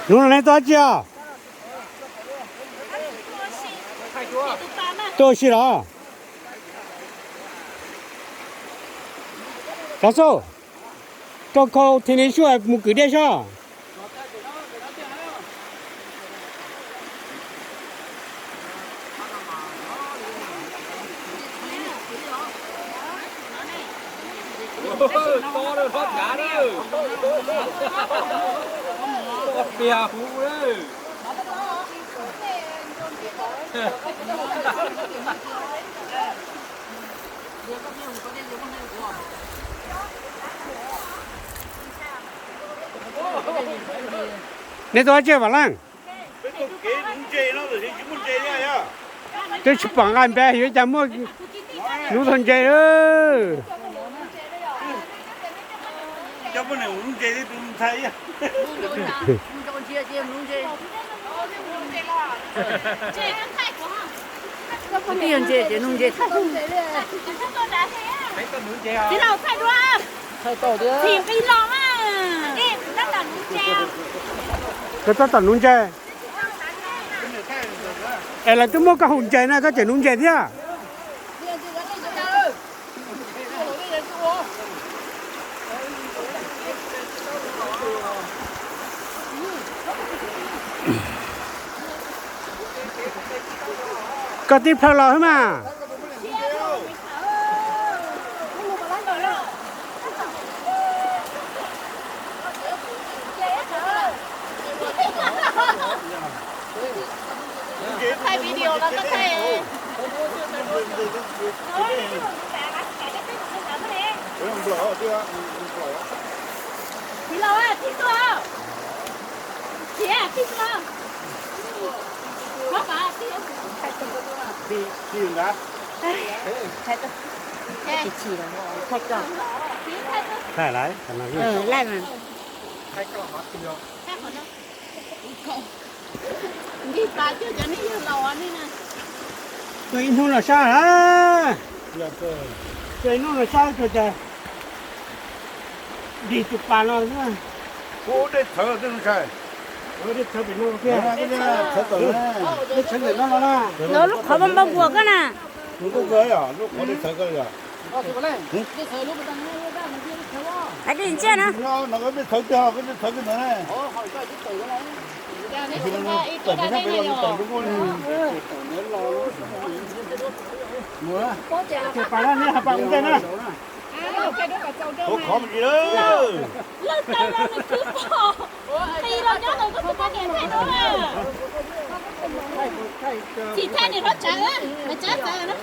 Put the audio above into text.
Hnub no neb tuaj dab tsi os? Tuaj ua si los? Kav xauj, rau khau thim li sub mus kwv dej soj. Neb tuaj dab tsi Vam Leej? Twb tsis pom nqaij npe yuav cas muaj hnub tau ntses lawm. Koj tab tom nuv ntses. Es lawv twb muab koj haus ntses na koj tseem nuv ntses thiab. Koj tib plhaw los xwb mas. Thaij lawm. Tuaj ib hnub los sab lawm. Tuaj ib hnub los sab tuaj cas dig tus pas no xwb. Ua dej txhawv tej ntshai. Dej txhawv pem no thiab. Dej txhawv ntawm no no na. Lub qhov npau npau nkuas koj na. Lub qhov dej txhawv koj yog. Hais dej ntsia na. No koj dej txhawv kiag, koj dej txhawv kiag ntawd na. Mus, ces pas no neb hais pas ua ntej na. Ua qhov mus tsis lawm. Lawv tau los nws twb pom. Tis los nyob ntawd koj tus poj niam thaij no na. Tsis thaij niam hlob tsawv, niam tsawv txawv na.